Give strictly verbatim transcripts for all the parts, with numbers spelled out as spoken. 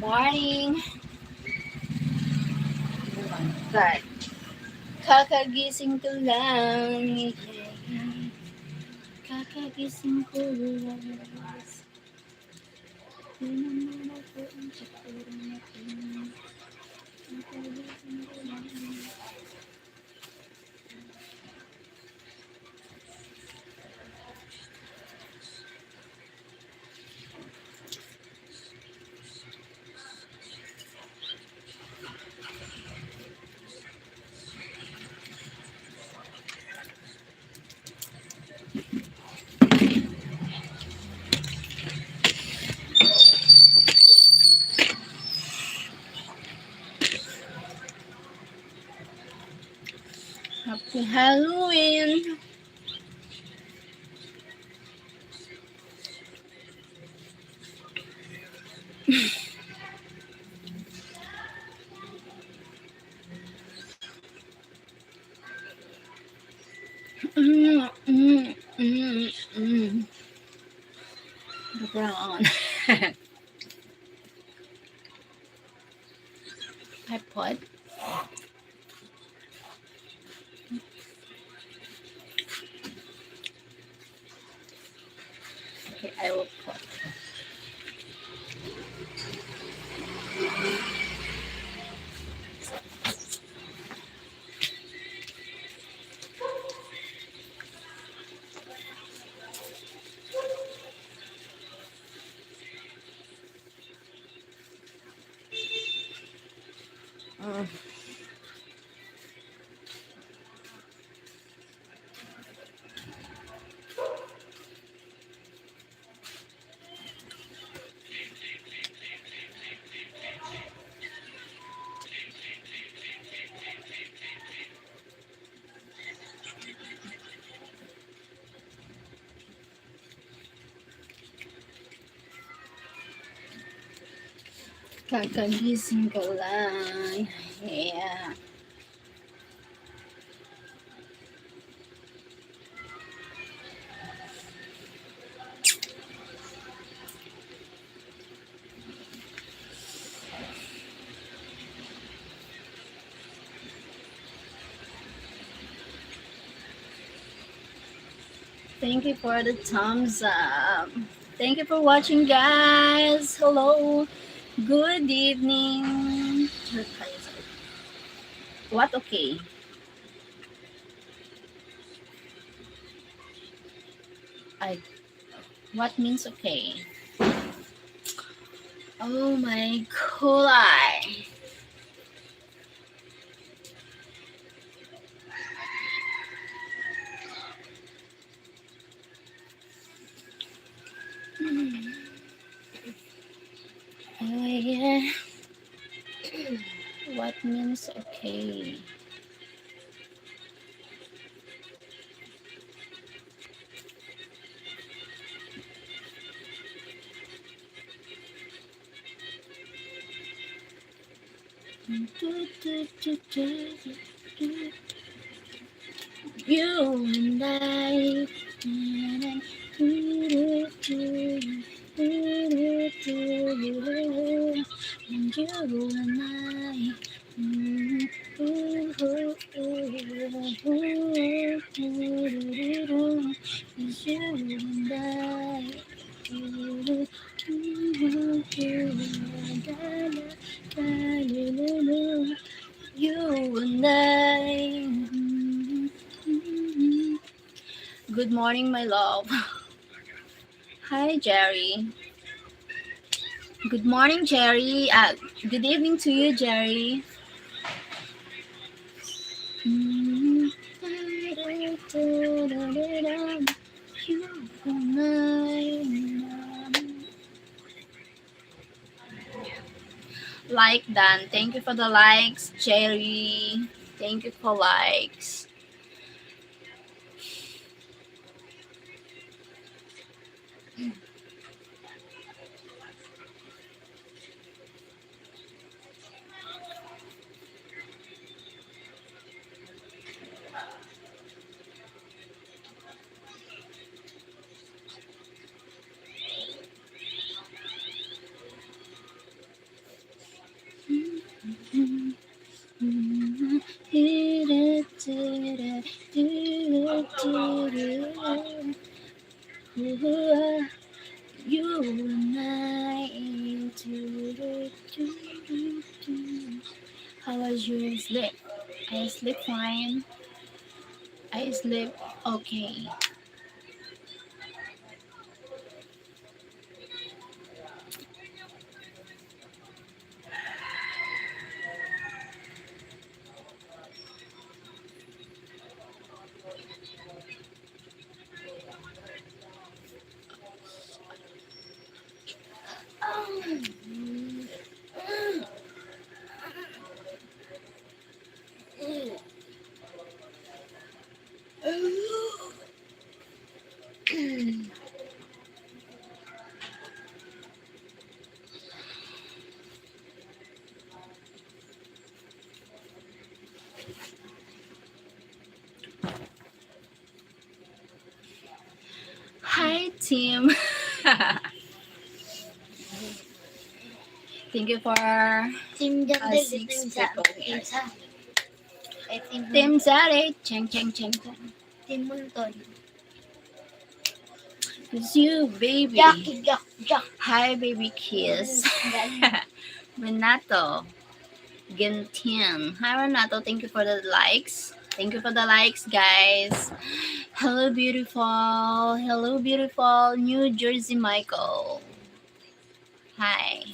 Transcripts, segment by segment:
Morning. But, kakagising ko lang. Kakagising ko lang. Yun ang mga po ang siguro natin. Kakagising ko lang. Happy Halloween! Mm, mm, mm, mm. Brown. Tripod. Okay, I will put. Mm. Kakagising ko lang. Yeah. Thank you for the thumbs up. Thank you for watching, guys. Hello. Good evening. What? Okay. I, what means okay? Oh my God. Oh, yeah. What means okay? You and I. And you and I. You and I. You and I. Good morning, my love. Hi, Jerry. Good morning, Jerry. Uh, good evening to you, Jerry. Like done. Thank you for the likes, Jerry. Thank you for likes. Ooh, you and I. Do, do, do, do, do. How was your sleep? I sleep fine. I sleep okay. Hi, team. Thank you for Team Jandel, uh, six Team Sa-, people here. Team Sa-, eh, Team Team Sari. Cheng, cheng, cheng, cheng. Team Montol. It's you, baby. Jack, Jack, Jack. Hi, baby kiss. Renato Gentin. Hi, Renato. Thank you for the likes. Thank you for the likes, guys. Hello, beautiful. Hello, beautiful New Jersey Michael. Hi.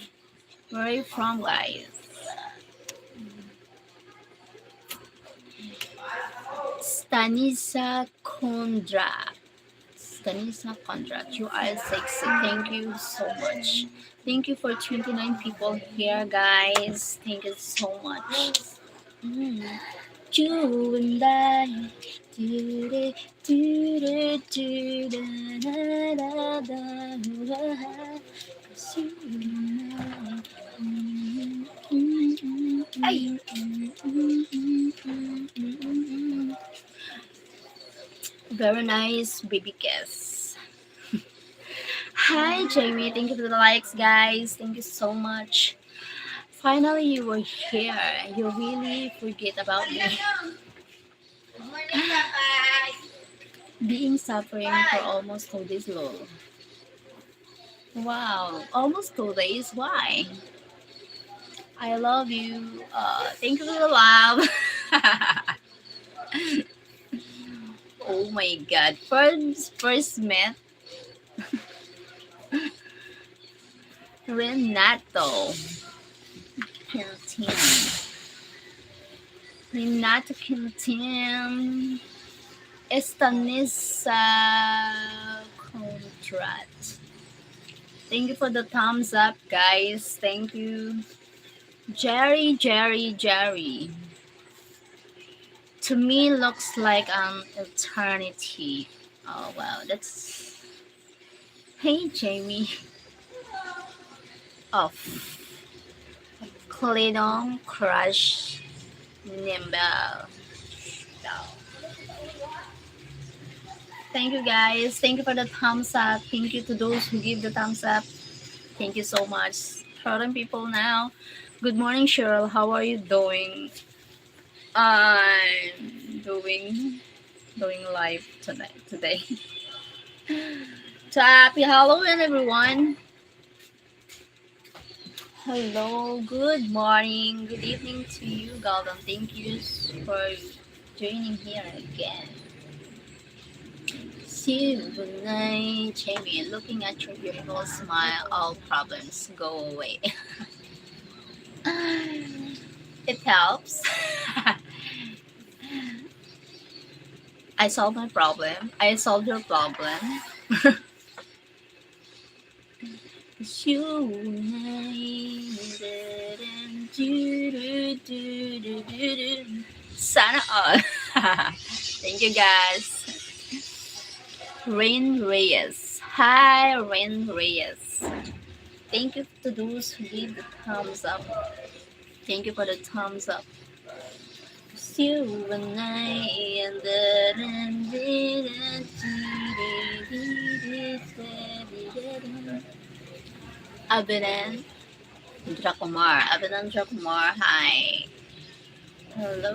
Where are you from, guys? Stanisa Kondra. Stanisa Kondra, you are sexy. Thank you so much. Thank you for twenty-nine people here, guys. Thank you so much. Mm. You and I. Do-do, do-do, do-do, da-da-da-da. Ay! Very nice, baby kiss. Hi, Jamie. Thank you for the likes, guys. Thank you so much. Finally, you were here. You really forget about me. Being suffering for almost two days, lol. Wow, almost two days. Why? I love you. Uh, thank you for the love. Oh my God. First, first met. Renato Quintin. Renato Quintin. Estanisa Contrat. Thank you for the thumbs up, guys. Thank you. Jerry, Jerry, Jerry. To me, looks like an eternity. Oh, wow. That's... Hey, Jamie. Off. Clinong Crush Nimble. Thank you, guys. Thank you for the thumbs up. Thank you to those who give the thumbs up. Thank you so much. Proud people now. Good morning, Cheryl. How are you doing? I'm doing, doing live tonight, today. So, happy Halloween, everyone. Hello, good morning, good evening to you, Golden. Thank you for joining here again. See you, good night, Jamie. Looking at your beautiful smile, all problems go away. It helps. I solve my problem. I solve your problem. Sana all. Thank you, guys. Rain Reyes. Hi, Rain Reyes. Thank you to those who give the thumbs up. Thank you for the thumbs up. Silver night and the... Abinand Drakumar. Abinand Drakumar, hi. Hello.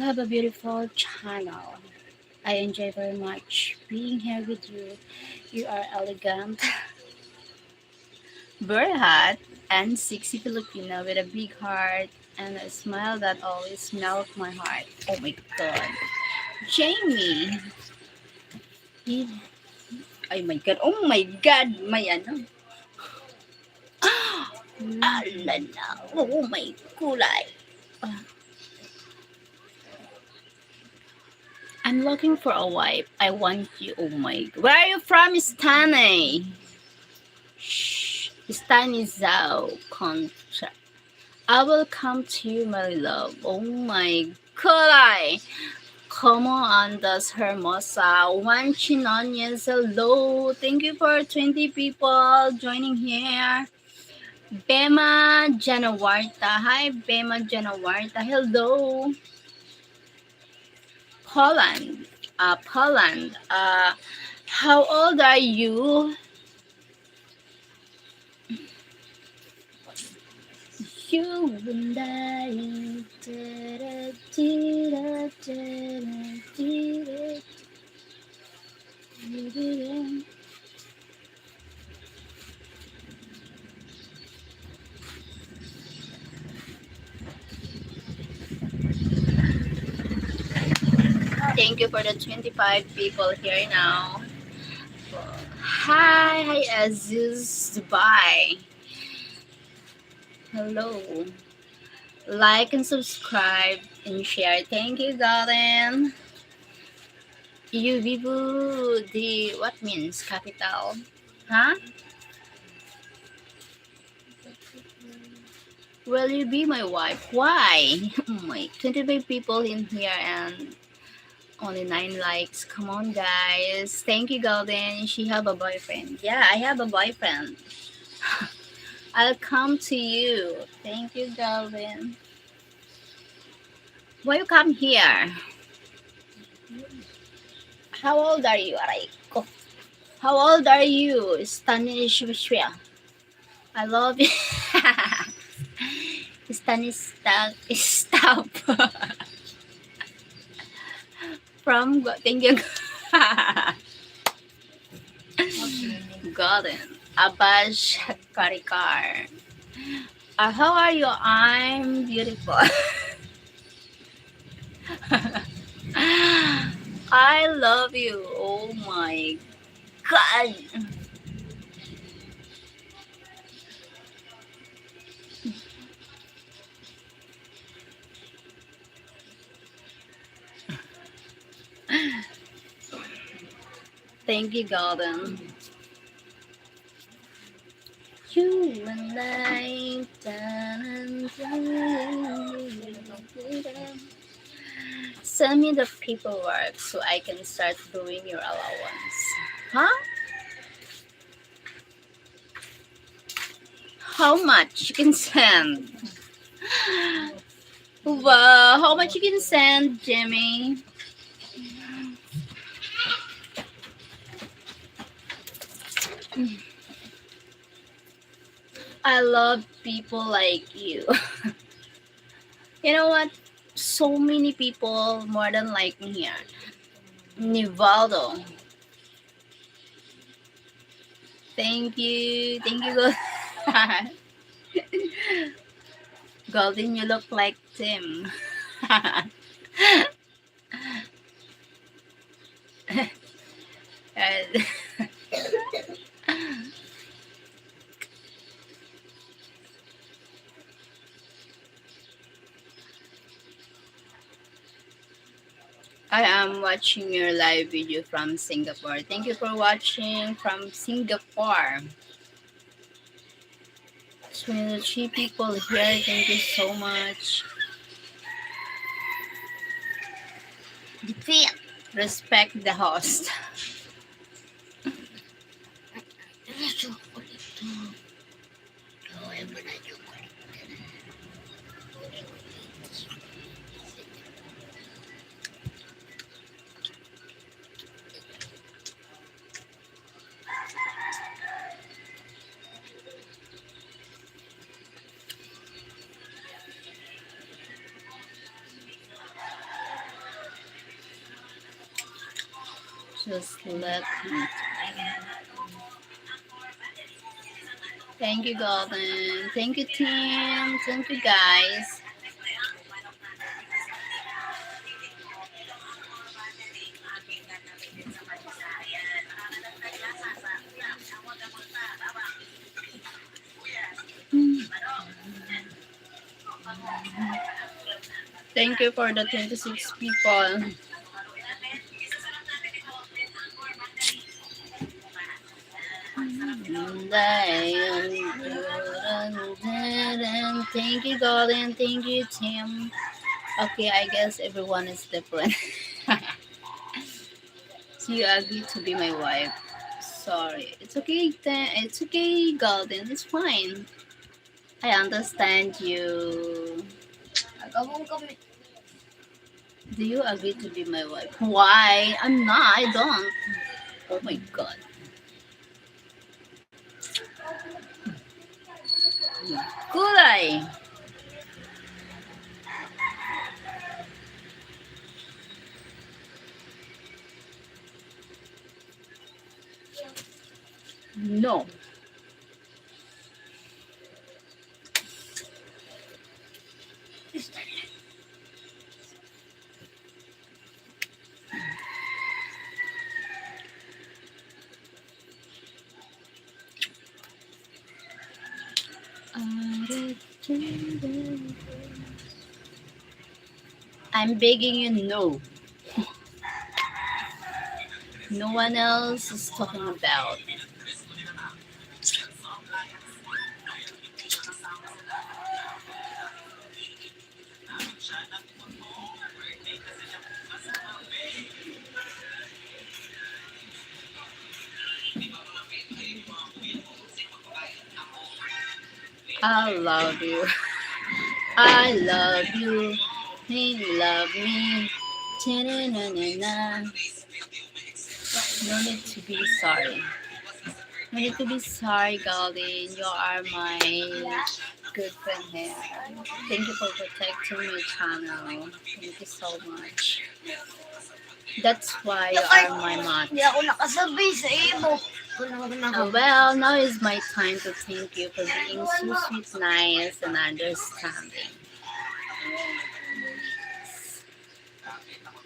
You have a beautiful channel. I enjoy very much being here with you. You are elegant, very hot, and sexy Filipina with a big heart and a smile that always melts my heart. Oh my God. Jamie. Ay my God. Oh my God. May ano. Ala na. Oh my kulay. Ah. I'm looking for a wife. I want you. Oh my. Where are you from, Stanley? Shh. Stanley Zhao contract. I will come to you, my love. Oh my kulay. Como andas, hermosa? Juan Chinonez, hello. Thank you for twenty people joining here. Bema Janawarta. Hi, Bema Janawarta. Hello. Poland. Uh, Poland. Uh, how old are you? You and I. Thank you for the twenty-five people here now. Hi, hi, Aziz Dubai. Hello. Like and subscribe and share. Thank you, Golden. You vivo the, what means capital? Huh? Will you be my wife? Why? Oh my, twenty-five people in here and only nine likes. Come on, guys. Thank you, Golden. She have a boyfriend. Yeah, I have a boyfriend. I'll come to you. Thank you, Golden. Why you come here? How old are you? Aray ko. How old are you, Stanisha? I love you. Stanistan, stop. From Go-, thank you. Golden. Abash Karikar. Uh, how are you? I'm beautiful. I love you. Oh my God. Thank you, Golden. You and I, dun, dun, dun, dun, dun. Send me the paperwork so I can start doing your allowance. Huh? How much you can send? Wow, how much you can send, Jimmy? I love people like you. You know what? So many people more than like me here. Nivaldo. Thank you. Thank you, Golden. Golden, you look like Tim. I am watching your live video from Singapore. Thank you for watching from Singapore. Twenty-three people here. Thank you so much. Respect the host. Just let me. Thank you, Golden. Thank you, team. Thank you, guys. Thank you for the twenty-six people. Thank you, Golden. Thank you, Tim. Okay, I guess everyone is different. So you agree to be my wife. Sorry. It's okay, Tim. It's okay, Golden. It's fine. I understand you. Agawon kami. Do you agree to be my wife? Why? I'm not. I don't. Oh my God. Kulay. No. I'm begging you, no. No one else is talking about. I love you. I love you. He love me. Cha-na-na-na-na. No need to be sorry. No need to be sorry, Golden. You are my good friend here. Thank you for protecting my channel. Thank you so much. That's why you are my mother. Hindi ako nakasabay sa imo. Uh, well, now is my time to thank you for being so sweet, nice, and understanding.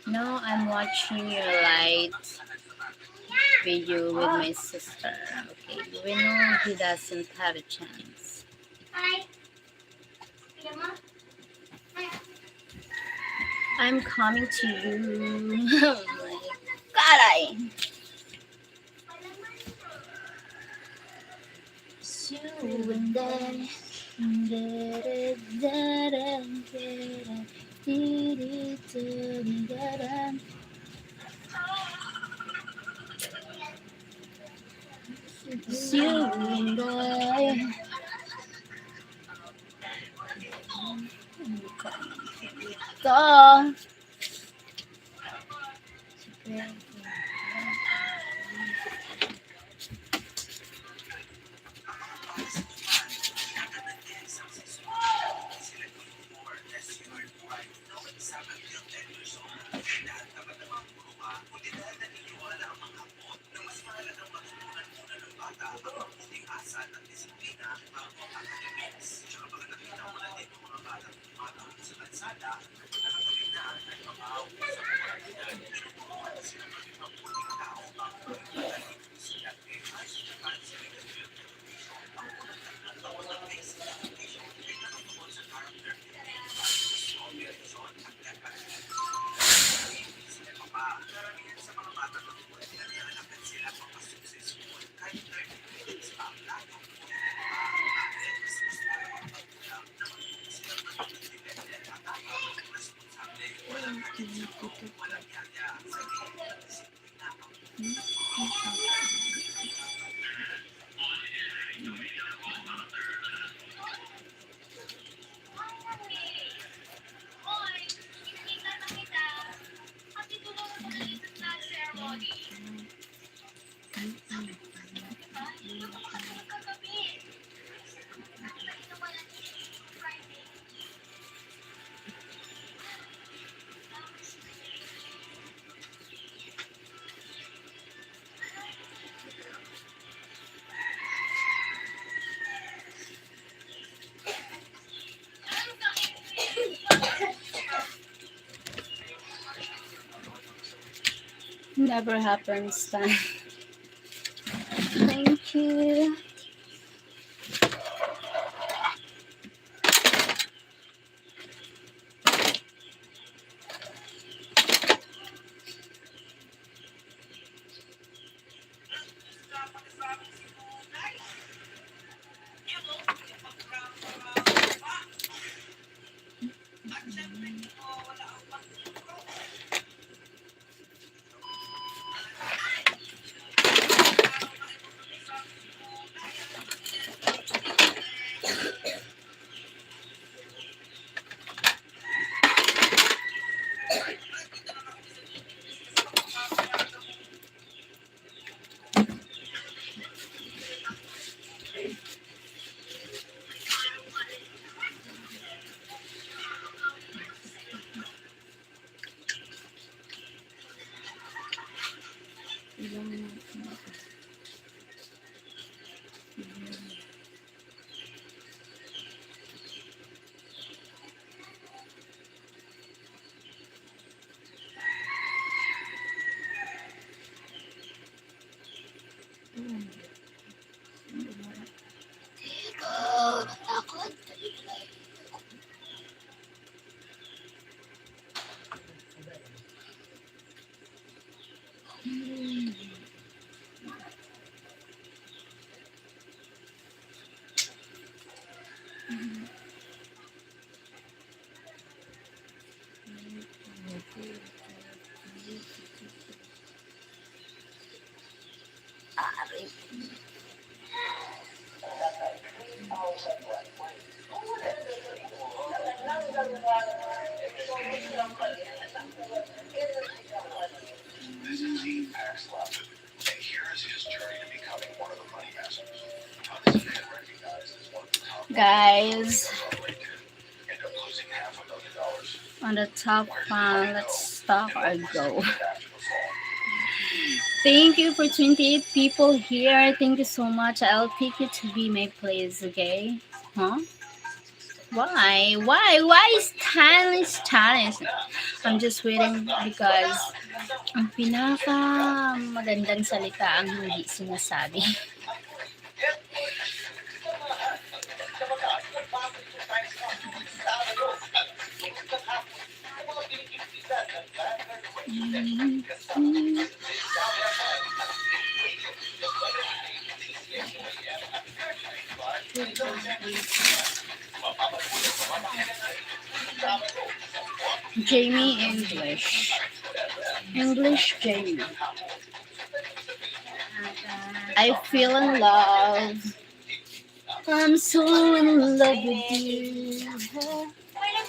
Now I'm watching your light video with my sister. Okay, we know he doesn't have a chance. I'm coming to you. Oh my God, I. Ito. Never happens time. Thank you. Guys, on the top one, let's stop or go. Thank you for twenty-eight people here. Thank you so much. I'll pick you to be my place, okay? Huh? Why? Why? Why Spanish, Spanish? I'm just waiting because ang pinaka magandang salita ang hindi sinasabi. Jamie English. English Jamie. I feel in love. I'm so in love with you.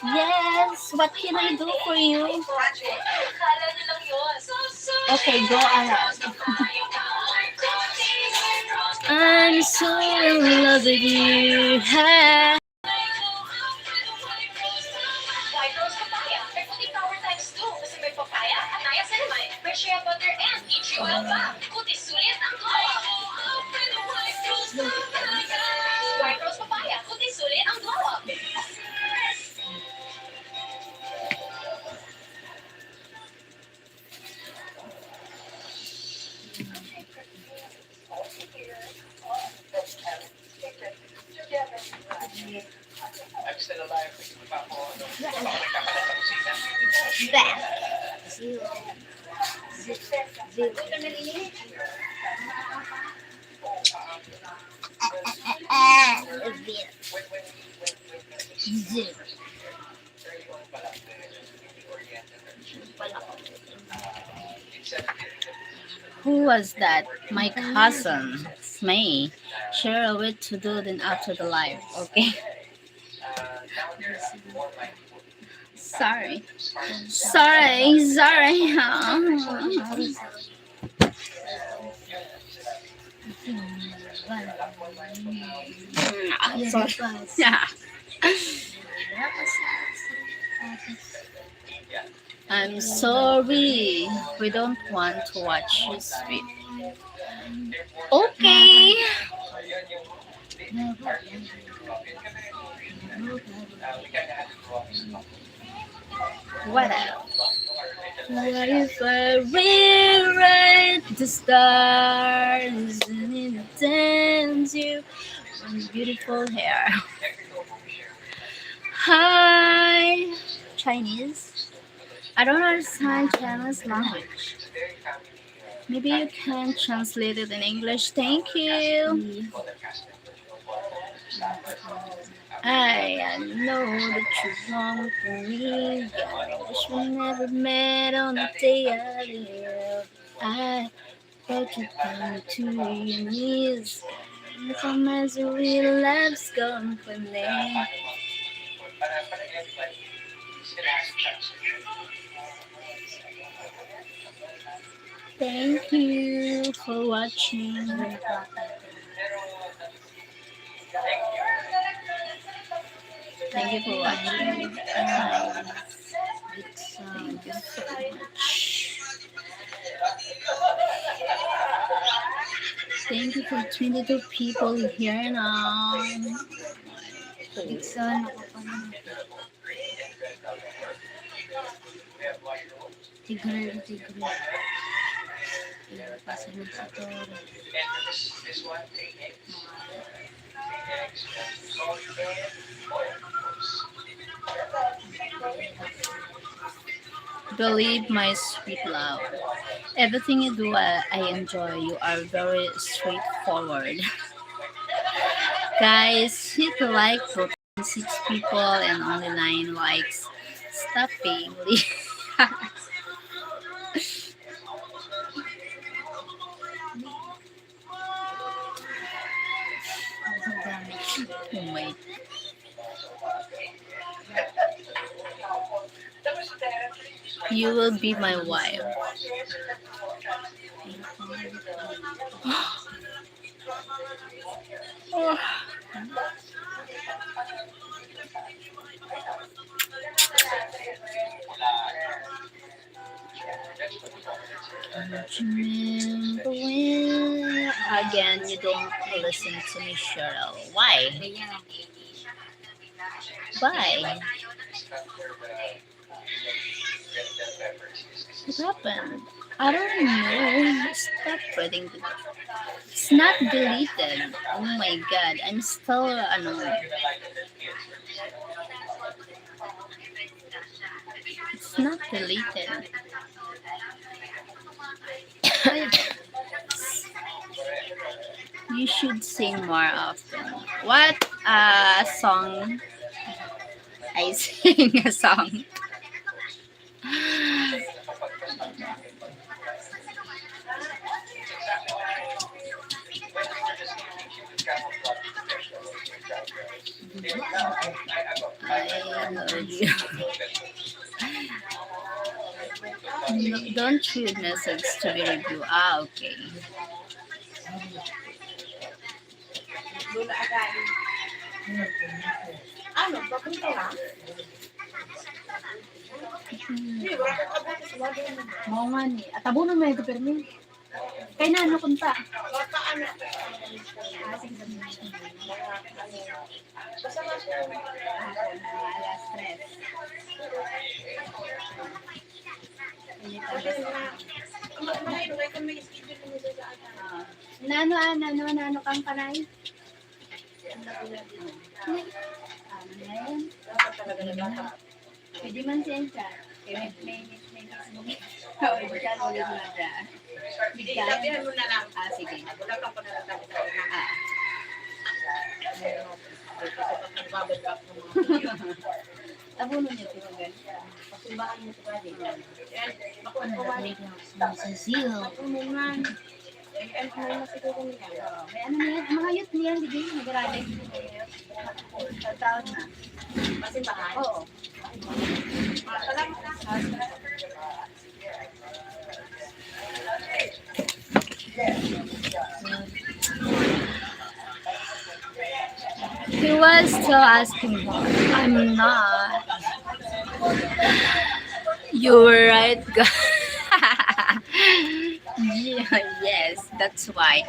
Yes, what can I do for you? Okay, go ahead. I'm so in love with you. Ha? White Rose Papaya. May puting power times two kasi may papaya, ataya, cinnamon, may shea butter, and tea tree oil pa. Kutis sulit ang glow up. White Rose Papaya. Kutis sulit ang glow up. Who was that? My cousin. It's me. Share a way to do it after the live. Okay. Sorry. Sorry, sorry. Sorry. Yeah. I'm sorry. We don't want to watch you sleep. Okay. What else? What if I rewrite the stars and it ends you on beautiful hair? Hi, Chinese. I don't understand Chinese language. Maybe you can translate it in English. Thank you. I know that you long for me. Yeah, I wish we never met on the day I live. I brought you down to your knees. From misery, love's company. Thank you for watching. Thank you for watching. Thank you so much. Thank you for twenty-two people here now. It's on. Tigre, tigre. Tigre, pasunod sa toro. Believe my sweet love. Everything you do, I, I enjoy. You are very straightforward. Guys, hit the like button. Six people and only nine likes. Stop being lazy. Oh my. You will be my wife. Oh. Again, you don't listen to me, Cheryl. Why? Why? What happened? I don't know. Stop reading. It's not deleted. Oh my God. I'm still, ano. It's not deleted. You should sing more often. What, uh, song? I sing a song. I love you. No, don't read message to be review. Ah, okay. Ano, papunta lang? Hmm. Mao nga ni. Atabunon mo ito, permi. Kay nano kunta? Ah, sige, sige. Basta nga siya. Ah, alas tres. Sabi na, ma-, ma-, may schedule kami sa ano. Ah. Nano, ah, nano, nano kang panay? Ano na yan? Dapat talaga na dapat. Pwede man siya siya. Kaya may, may, may Facebook. Oo, hindi siya, wala na siya. Hindi, sabihan mo na lang. Ah, sige. Wala kang panalagay sa kanya. Ah. Ayun. Kasi pag nagbabad ka ako ng mga Tabunon niyo, pero ganyan. Pasimbahan niyo sa pwede. Yan. Bakit po, mami? Sa zero. Ano naman? Ay, ano naman siguro niya? Oo, may ano niya, ang mga youth niya, di ba? Nag-aral din. Sa taon na. Pasimbahan? Oo. Ah, salamat na. He was still asking more. I'm not. You were right, God. Yeah, yes, that's why.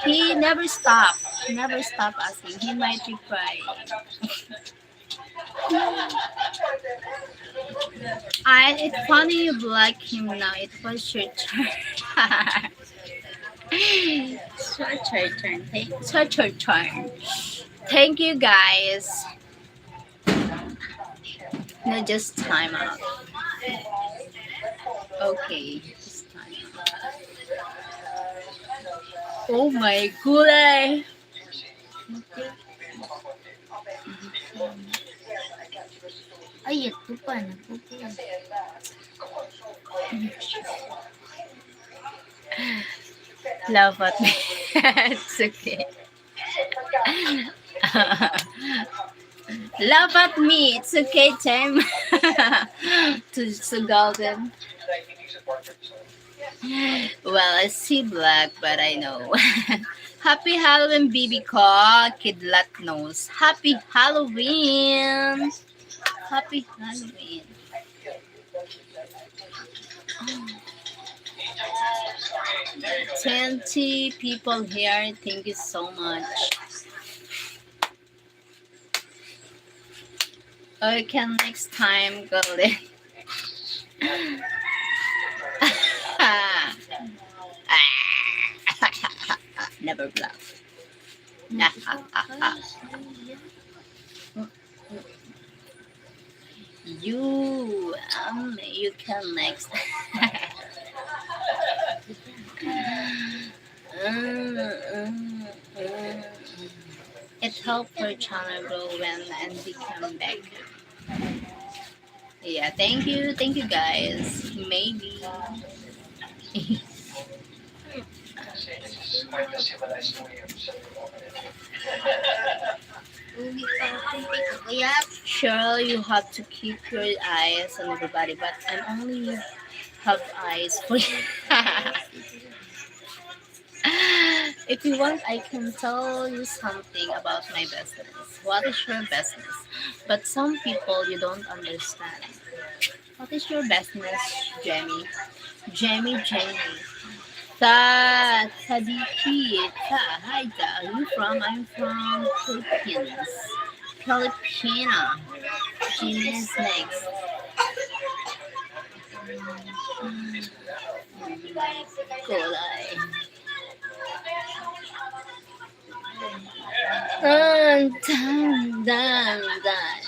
He never stopped. He never stopped asking. He might reply. I, it's funny you block him now. It was your turn. It's your turn. Thank, it's your turn. Thank you, guys. No, just time out. Okay, just time out. Oh my gulay! Ay, ito pa, naku po. Laugh at me. It's okay. Laugh at me. It's okay, Tim. To, to Golden. Well, I see black, but I know. Happy Halloween, baby ko. Kidlat nose. Happy Halloween. Happy Halloween. Twenty people here. Thank you so much. Okay, next time, go there. Never bluff. You, um, you can next. Mm, mm, mm. It helped her channel grow when and become big. Yeah, thank you, thank you guys. Maybe. Cheryl, you have to keep your eyes on everybody, but I only have eyes for you. If you want, I can tell you something about my business. What is your business? But some people, you don't understand. What is your business, Jamie? Jamie, Jamie. Sa, Sadiki, sa, hi, sa, are you from? I'm from Philippines. Filipina. She is next. Kulay. Dun, dun, dun, dun.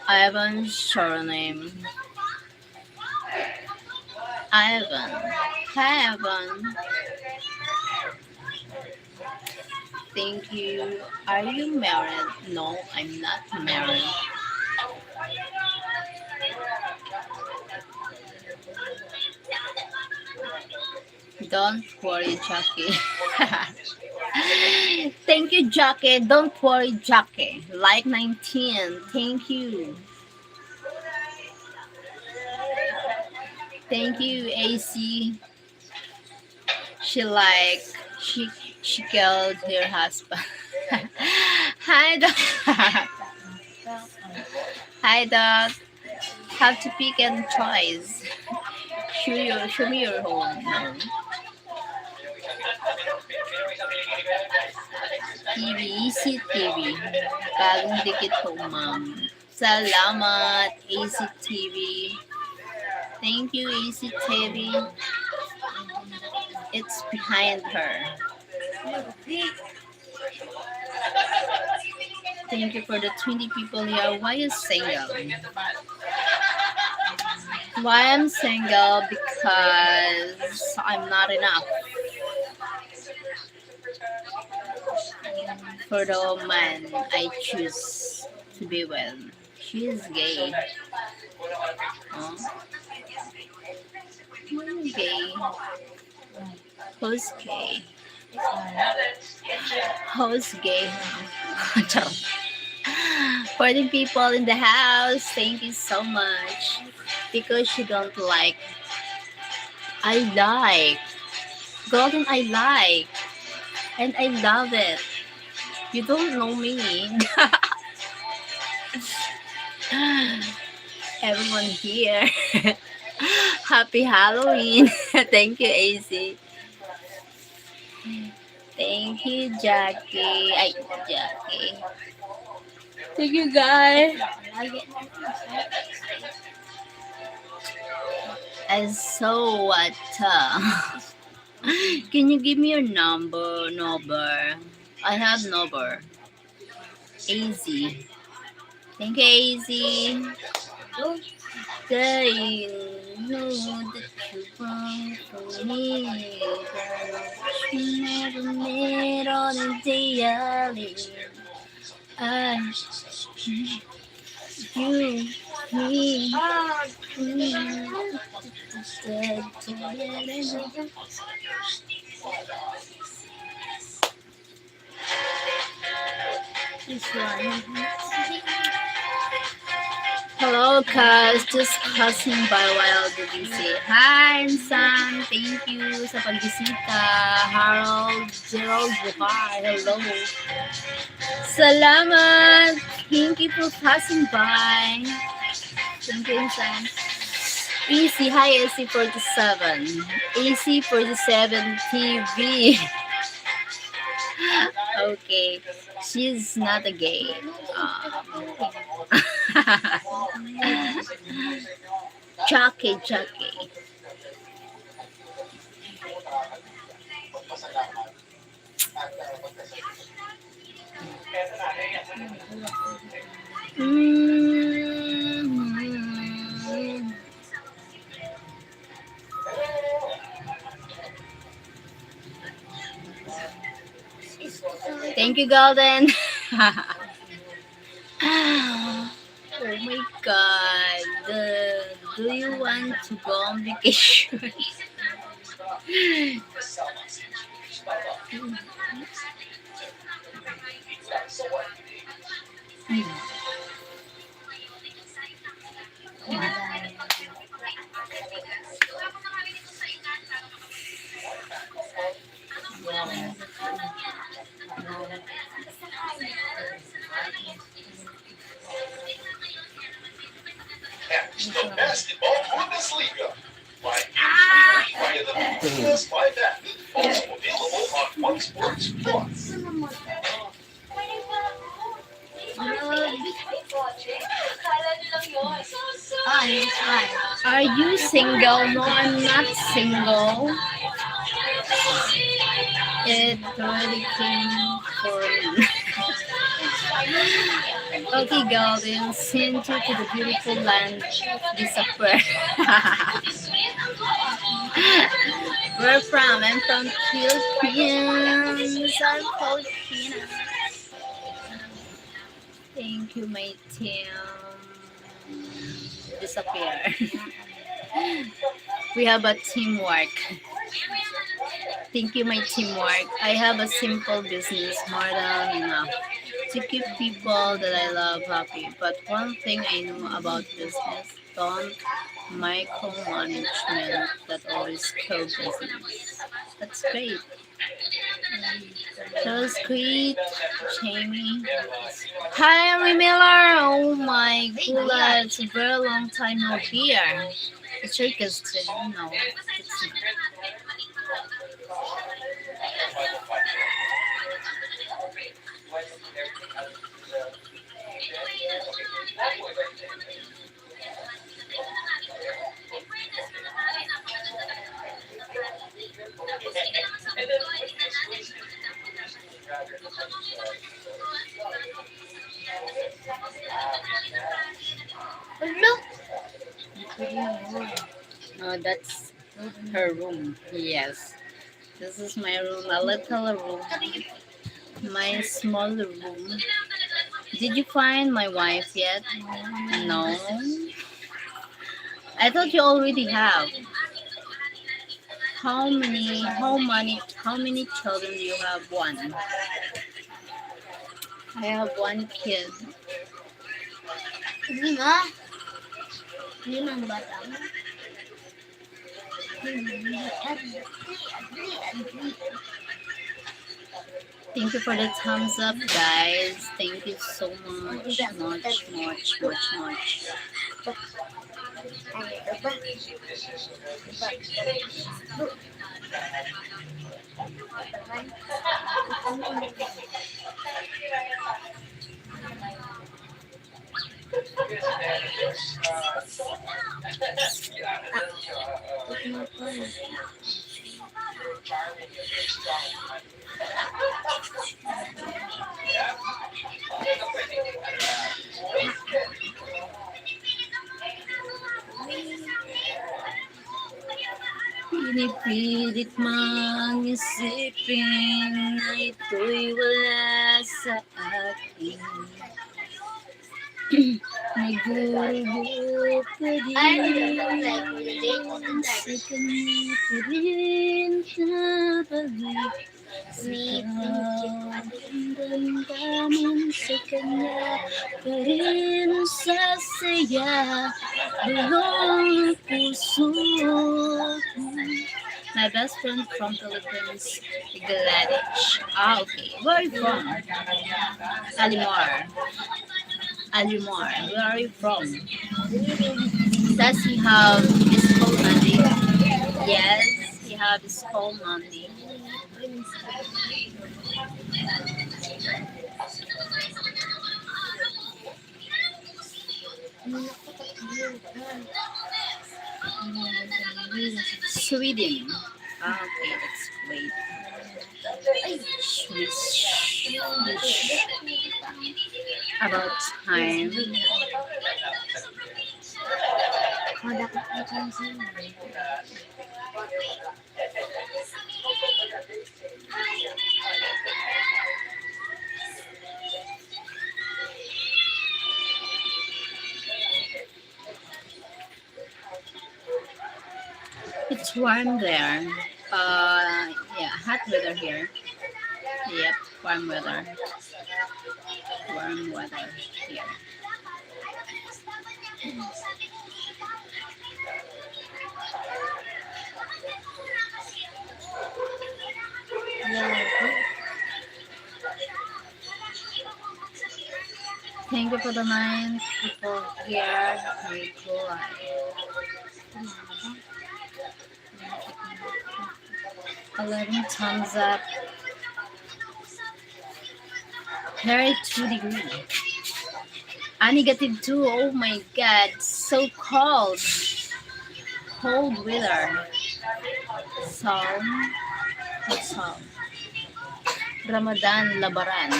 Ivan surname. Ivan. Hi, Ivan. Thank you. Are you married? No, I'm not married. Don't worry, Jackie. Thank you, Jackie. Don't worry, Jackie. Like nineteen. Thank you. Thank you, A C. She like, she, she killed her husband. Hi, Doc. Hi, Doc. Have to pick and choice. Show your, show me your home. No. T V, A C T V. Bagong dikit po, ma'am. Salamat, A C T V. Thank you, A C T V. It's behind her. Thank you for the twenty people here. Why you single? Why I'm single? Because I'm not enough for the woman I choose to be with. She is gay. Oh. Who is gay? Who's gay? Who's gay? Charot. For the people in the house, thank you so much. Because you don't like, I like. Golden, I like. And I love it. You don't know me. everyone here. Happy Halloween. Thank you, A C. Thank you, Jackie. Ay, Jackie. Thank you, guys. I saw what, uh, can you give me your number? Number. I have number. A Z. Thank you, A Z. They know that you want for me. Never made on a day I live. I, you, me, mm. This one. Hello, cuz. Just passing by while busy. Hi, Insan. Thank you sa pagbisita. Harold, Gerald Buhay. Hello. Salamat. Thank you for passing by. Thank you, Insan. A C, hi, A C forty-seven. A C forty-seven T V. Okay. She's not a gay. Um, Chucky, Chucky. Mm. Thank you, Golden. Oh my God. Uh, do you want to go on vacation? Catch the best of Bundesliga. Find games weekly via the Bundesliga app. Also available on One Sports Plus. Are you single? No, I'm not single. It already came for me. Okay, Golden, send you to the beautiful land disappear. Where from? I'm from Philippines. I'm Filipina. Thank you, my team. Disappear. We have a teamwork. Thank you, my teamwork. I have a simple business, more than enough to keep people that I love happy. But one thing I know about business, don't micromanagement, that always kill business. That's great. That was great, Jamie. Hi, Ari Miller. Oh my God, it's a very long time no hear. It's your cousin. No, it's not. Look. Oh, that's her room. Yes. This is my room, a little room. My small room. Did you find my wife yet? No. I thought you already have. How many, how many, how many children do you have? One. I have one kid. Lima. Limang bata. Thank you for the thumbs up, guys. Thank you so much, much, much, much, much. Ano ito ba? Ba? Naman. Pinipilit mang isipin na ito'y wala sa akin. Nagdurugo pa din sa kanya pa rin sa pag-ibig. Sa damdamin sa kanya pa rin sa saya, bulong puso. My best friend from Philippines, Gladys. Ah, okay. Where are you from? Alimar. Alimar. Where are you from? Does he have his phone handy? Yes, he have his phone handy. Sweden. Ah, okay, let's wait. Swish, swish. About time. It's warm there. Uh, yeah, hot weather here. Yep, warm weather. Warm weather here. Yeah. Thank you for the nine people here. May joy. Eleven thumbs up. Thirty-two degree. Ah, negative two. Oh my God. So cold. Cold weather. Psalm. Psalm. Ramadan, labaran.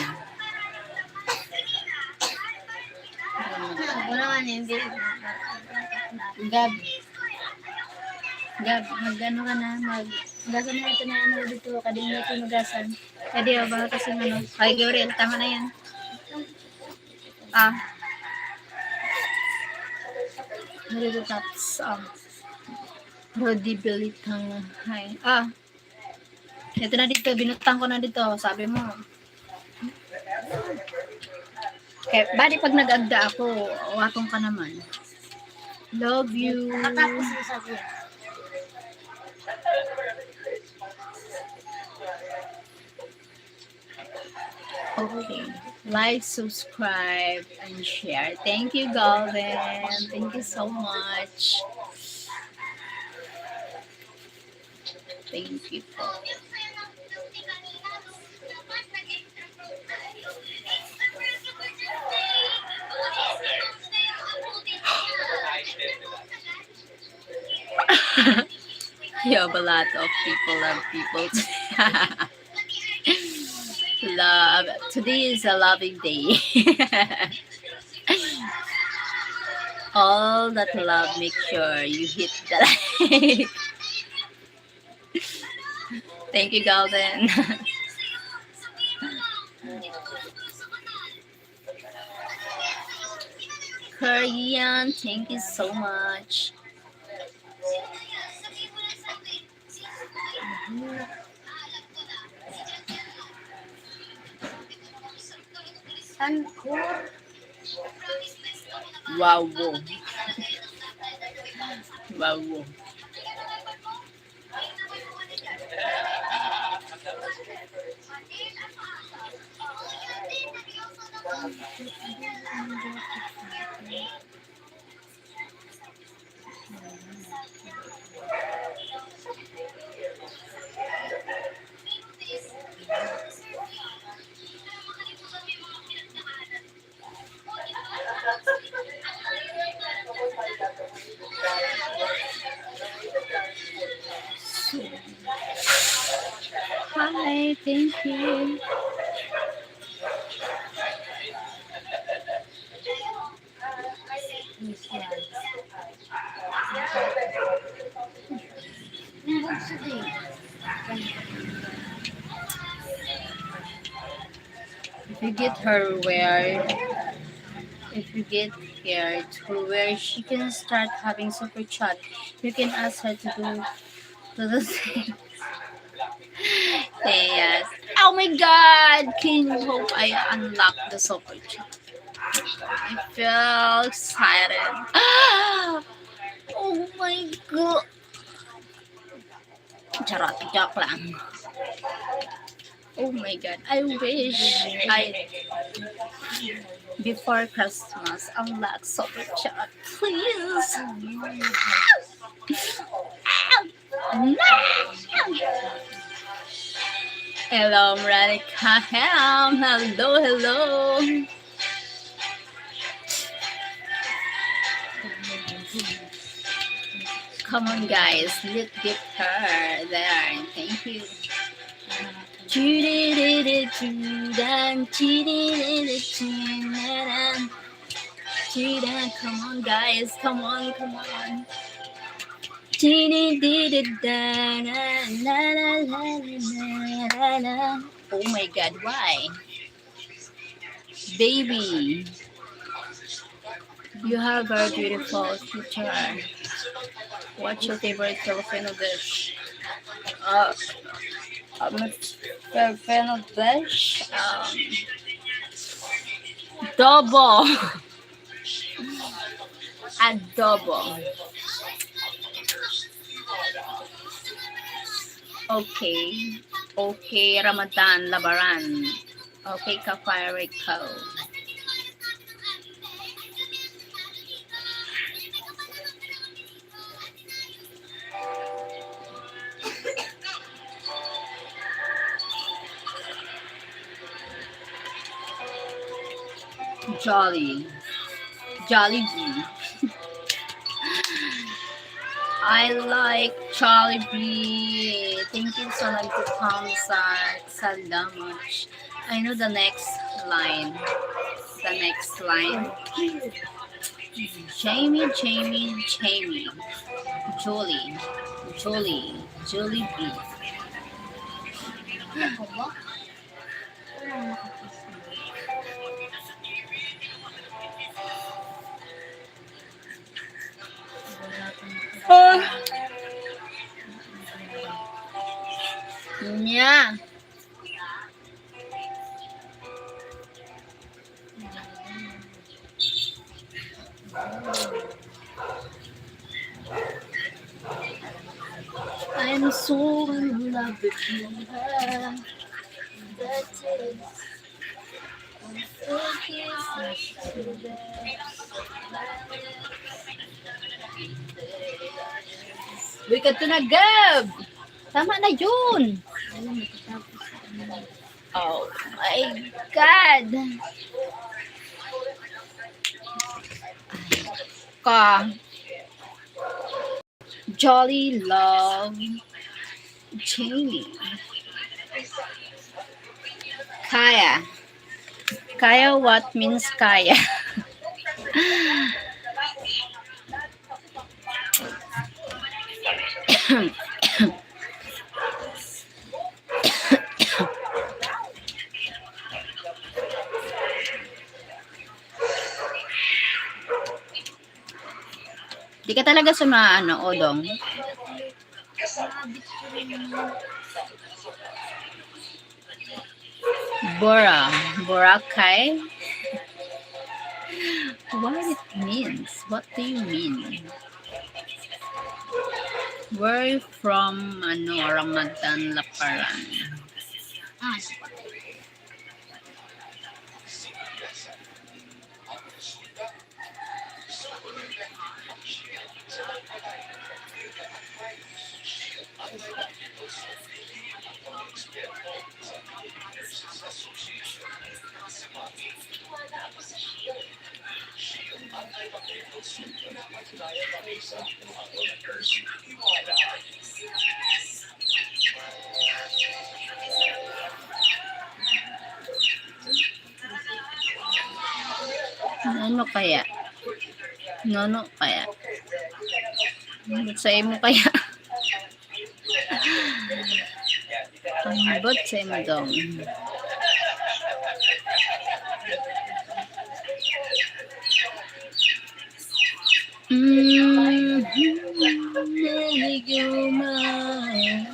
Ako naman, hindi. Gab. Gab, mag-ano ka na, mag-, magasan na ito na ano dito, kading dito magasan. Kadi, oh, baka kasi ano. Ay, Gabriel, tama na yan. Ah. Nalilitats, ah. Rodi Belitang, hi. Ah. Ito na dito, binutang ko na dito, sabi mo. Kaya, bali pag nag-agda ako, watong ka naman. Love you. Nakatapos na sabi. Okay. Like, subscribe, and share. Thank you, Golden. Thank you so much. Thank you po. You have a lot of people love people. Love. Today is a loving day. All that love, make sure you hit the like. Thank you, Golden. Korean, thank you so much. Wow. Wow. Thank you. If you get her where, if you get her to where she can start having super chat, you can ask her to do, to the same. Yes. Oh my God! Can you hope I unlock the super chat? I feel excited. Oh my God! Charot, joke lang. Oh my God, I wish I, before Christmas, unlock super chat, please. Hello, Veronica Ham. Hello, hello. Come on, guys. Let's get her there. Thank you. Chiririchidan, chiririchidan. Chidan, come on, guys. Come on, come on. Chiridididan, la, la, la, la, la, la. Oh my God, why? Baby, you have a beautiful future. What's your favorite Filipino dish? Uh, um, Filipino dish? Um, adobo. Adobo. Okay. Okay, Ramadan, labaran. Okay ka, Fiery Cow. Jolly. Jollibee. I like Jollibee. Thank you sa nagko-thumbs up. Salamat. I know the next line. The next line. Jamie, Jamie, Jamie. Julie, Julie, Julie B. Ah. Nya. I'm so in love with you. That is, I'm so kissing you. Uy, kadto na, Gab! Tama na yun! Oh my God! Ay, ka. Jolly love Jamie. Kaya. Kaya, what means kaya? Di ka talaga sa mga ano, Odong. Bora, Boracay. What it means? What do you mean? Where you from, ano, Ramadan, Laparan? Ah, Ano kaya? Ngano kaya? Ano sa imo kaya? Ang bot sa imo daw. Mm, naligaw man.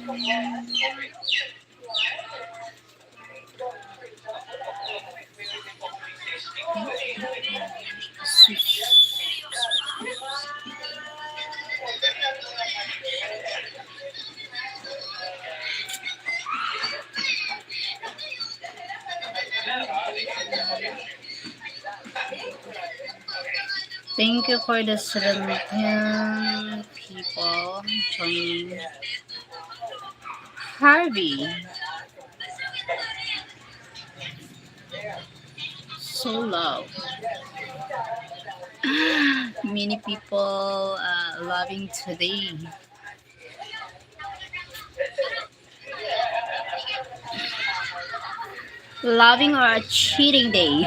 Thank you for the seventeen people joining. Harvey. So loud. Many people uh, loving today. Loving or a cheating day?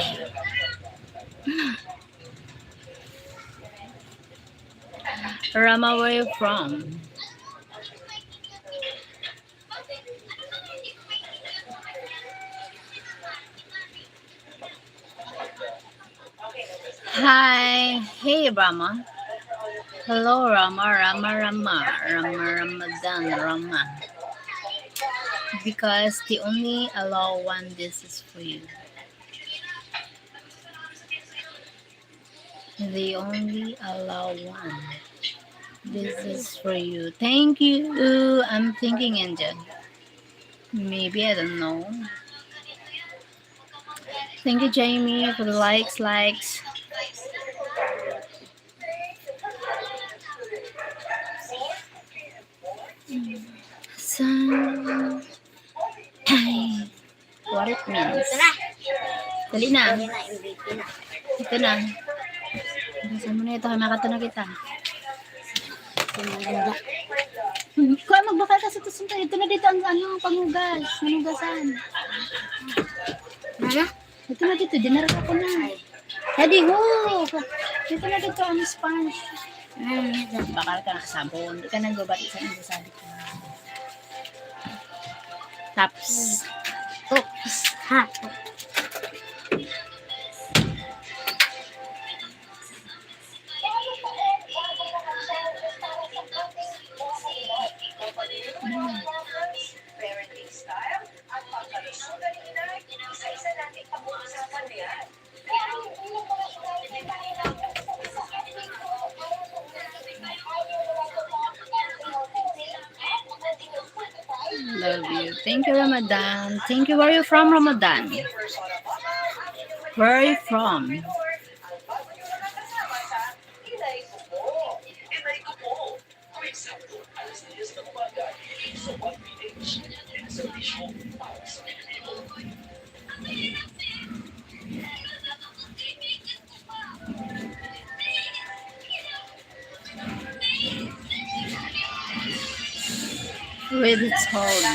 Rama, where you from? Hi. Hey, Rama. Hello, Rama, Rama, Rama, Rama, Ramadan, Rama. Because the only allow one, this is for you. They only allow one. This is for you. Thank you. I'm thinking, Angel. Maybe, I don't know. Thank you, Jamie, for the likes, likes. Sa... Ay. What it means. Ito na. Dali na. Ito na, M V P na. Ito na. Buksan mo na ito, ha? Makata na kita. Ito na, ganda. Hmm, kuha, magbakal ka sa tusong tayo. Ito na dito ang, ano, panghugas. Manugasan. Mama? Ito na dito, dinara ko na. Ay. Daddy, ho! Dito na dito ang sponge. Hmm, ito. Bakal ka na sabon. Di ka nang gubati sa inyo, sabi ko. Taps. Oops. Ha. Love you. Thank you, Ramadan. Thank you. Where are you from, Ramadan? Where are you from? With its home.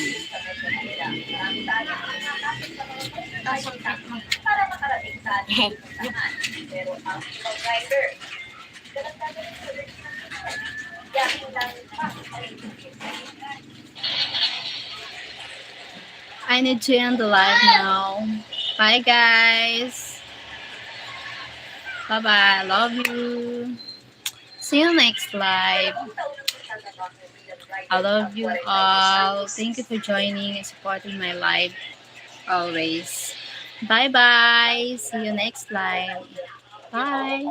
I need to end the live now. Bye, guys. Bye-bye. Love you. See you next live. I love you all. Thank you for joining and supporting my live always. Bye-bye. See you next live. Bye.